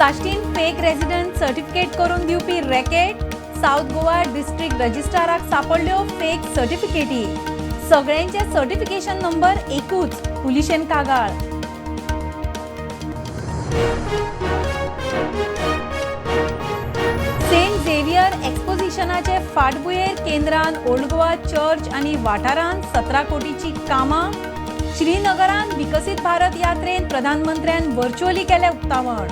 साश्टीन fake resident certificate करून दिवपी racket. South Goa district रजिस्ट्राराक सापडल्यो फेक सर्टिफिकेटी. सगळ्यांचे सर्टिफिकेशन नंबर एकूच. पुलिशेन कागाळ. सेंट झेवियर एक्सपोजिशनाचे फाटभुंयेर केंद्रान ओल्ड गोवा चर्च आनी वाठारांत 17 कोटीची कामां. श्रीनगरान विकसीत भारत यात्रेन प्रधानमंत्र्यान व्हर्च्युअली केलें उक्तावण.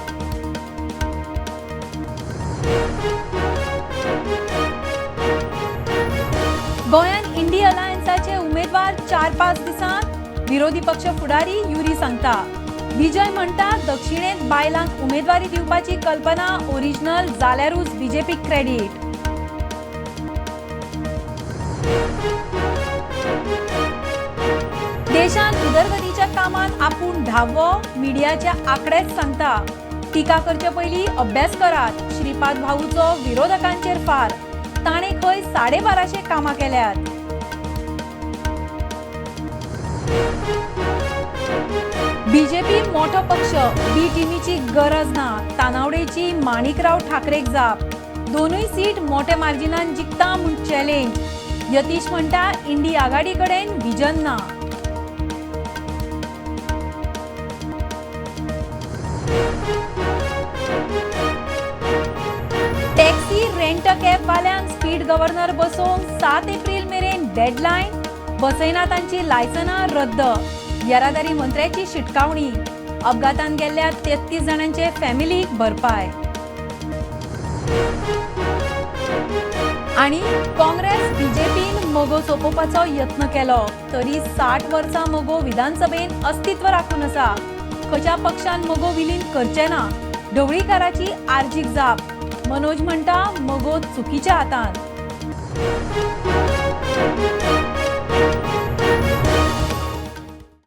गोंयांत इंडी अलायन्साचे उमेदवार 4-5 दिसांत. विरोधी पक्ष फुडारी युरी सांगता. विजय म्हणटा, दक्षिणेत बायलांक उमेदवारी दिवपाची कल्पना ओरिजिनल जाल्यारूच बीजेपीक क्रेडीट. देशांत उदरगतीच्या कामात आपूण धावो. मिडियाचे आकडेच सांगता. टिका करचे पयलीं अभ्यास करात. श्रीपाद भाऊचो विरोधकांचेर फार. ताणें खंय 1250 कामां केल्यात. बीजेपी मोठो पक्ष, बी टिमीची गरज ना. तानावडेची माणिकराव ठाकरेक जाप. दोनूय सीट मोठ्या मार्जिनान जिखता म्हूण चॅलेंज. यतीश म्हणटा, इंडी आघाडी कडेन विजन ना. टॅक्सी रेंट कॅब वाल्यांक स्पीड गव्हर्नर बसोवंक 7 एप्रील मेरेन डेडलायन. बसयना तांची लायसनां रद्द. येरादारी मंत्र्याची शिटकावणी. अपघातान गेल्ल्या 33 जाणांचे फॅमिलीक भरपाय. आनी काँग्रेस बीजेपीन मगो सोंपोवपाचो यत्न केलो तरी 60 वर्सां मगो विधानसभेन अस्तित्व राखून आसा. खंयच्या पक्षान मगो विलीन करचे ना. ढवळीकाराची आर्जीक जाप. मनोज म्हणटा, मगो चुकीच्या हातान.